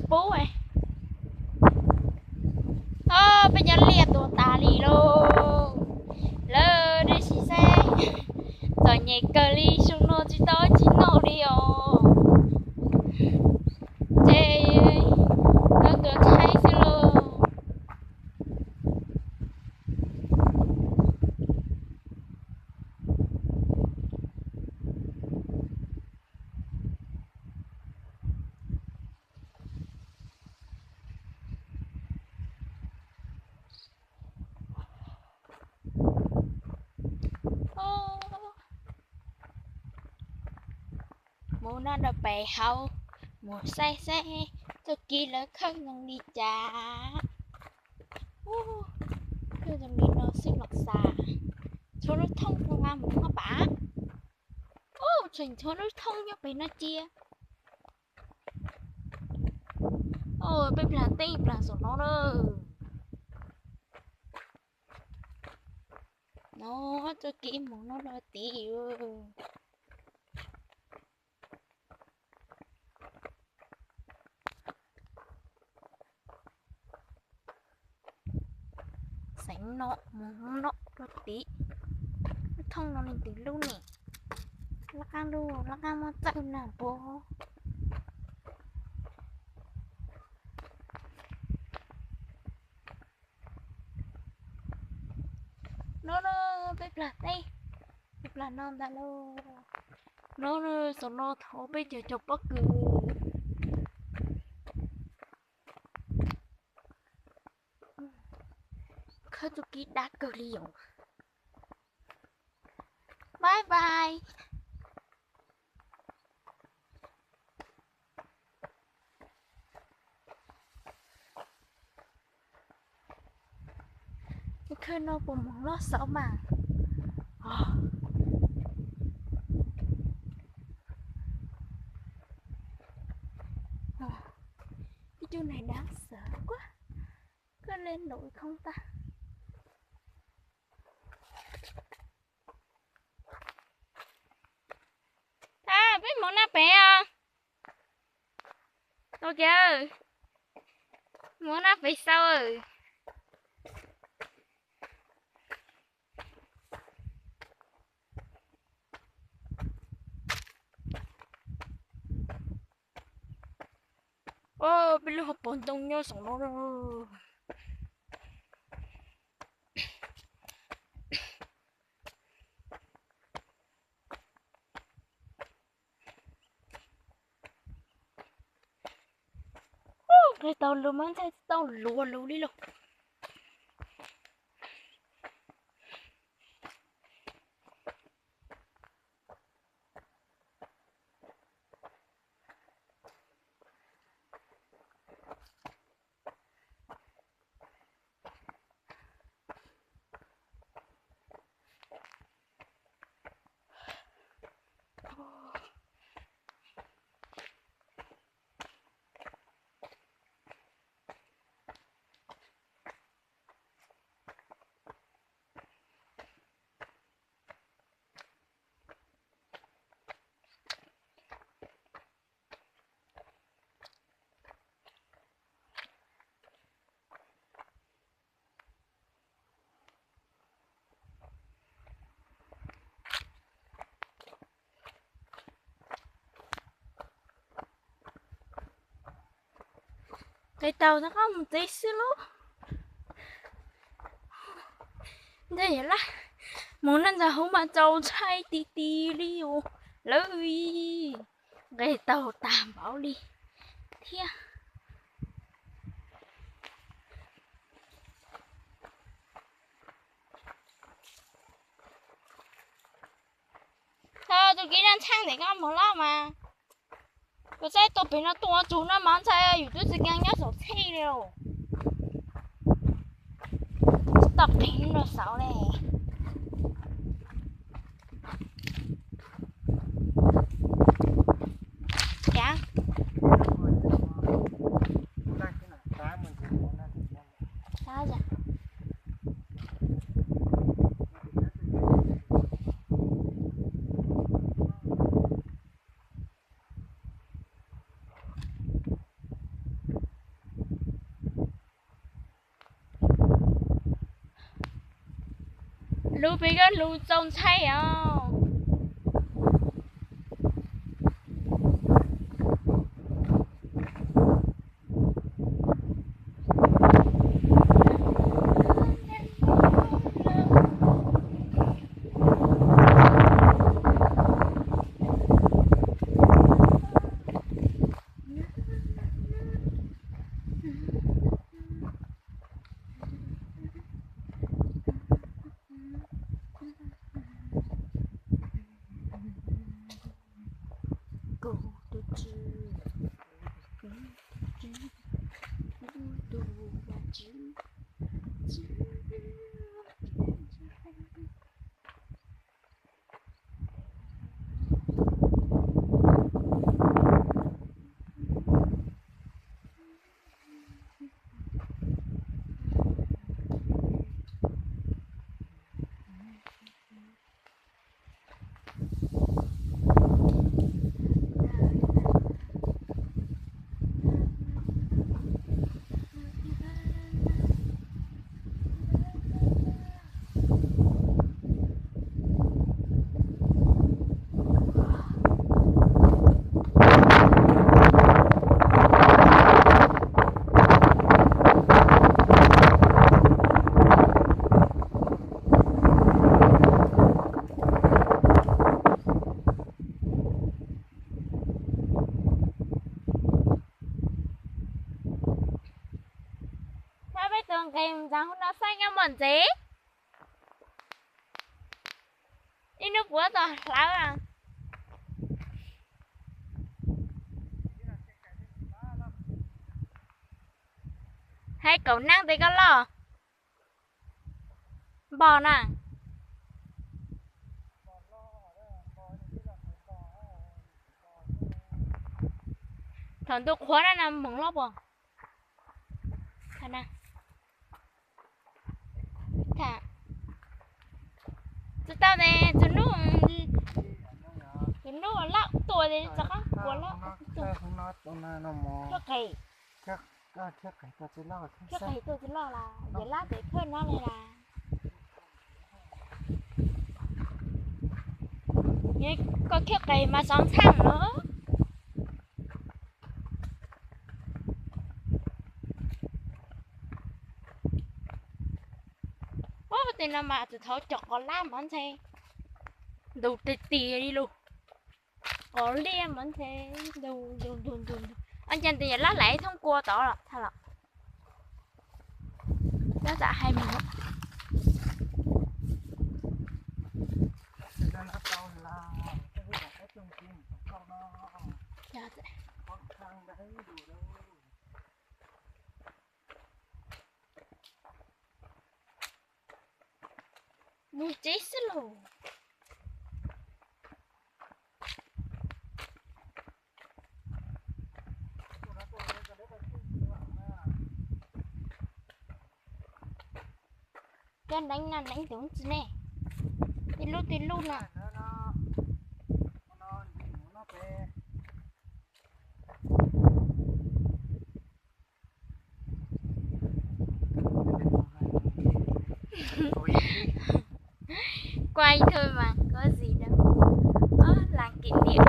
pub. Peb cov liaj tuag tas li lauj. Lawv dej sim xeb, txom nyem kawg li, xyoo no tsis tau tsis noj li os. Ces lawv tuag tshaib xwb lauj. Mus no rau pem hauv, mus saib saib txoj kev lawv khawb zoo li cas. Khawb zoo li no xwb los xav. Tshuav lub thoob zoo nqa mus no pam. Tseem tshuav lub thoob nyob pem no cia. Peb plag teb plag saum no na. No txoj kev mus no rau tid. Xeev no mus no rau tid. Lub thoob no leej twg lub ne? Laj qab lub, laj qab muab txawj na puas. No na, peb plag teb, peb plag no ntag lauj. No na, saum no thaum peb cog cov pob kws. Khawb txoj kev dab kawg li os. Bye bye. Khawb no puas moog loj xauv mas. Ib tug nais dab xav kuab, koj le ntaus khoob tag. Peb moog naj pem os. Ok, moog naj pem xauv. Peb lub hauv paus ntoo nyob saum no. Nqis tau lug mas ntshai tsis tau luag lug li lauj. Nqis tau rov qab mus tsev xwb lauj. Ntshai yam laj, mus naj ntsa hauv mas txaus ntshai ti ti li os lawv. Nqis tau tag npaum li thiab. Thaum tus kiv naj ntshai ntawm koj mus lawm mas, kuv saib tuaj pem no tuaj tsug no mas ntshai yus twb tsis nkees nyob saum txhij li os. Tsis tau qees rau saud li. Cas, Hlub peb koj hlub txaus ntshai os. Peb tus nqes mus ntxeev hauv no saib nyob mom ntxev. Ib hnub puav tau hlawv. Hais kaum neeb tes koj loj npog na. Thaum ntu qhuav na no moog loj puas? Tsis tau tes txug nub, txug nub laj tua tes rov qab kuav loj. Qhib qis, qhib qis tuaj tsis loj las, yog lab tes khawb nyob li las. Koj khib qis mas xov ntxhaaj lawm. Ub, tej no mas txawm thaum cov qos lab mas ntshe ntug tiag tiag li lug. Qos liaj mas ntshe ntug ntug ntug ntug ntug. Ab, ntshe ntawd yog lab laim thoob kua tod los tag los. Lab tam hais mus. Mus tsev xwb lauj. Cov neev no neev tus tsi ne, tej lub tej lub no. Quay thôi mà, có gì đâu. Ơ, làm kỷ niệm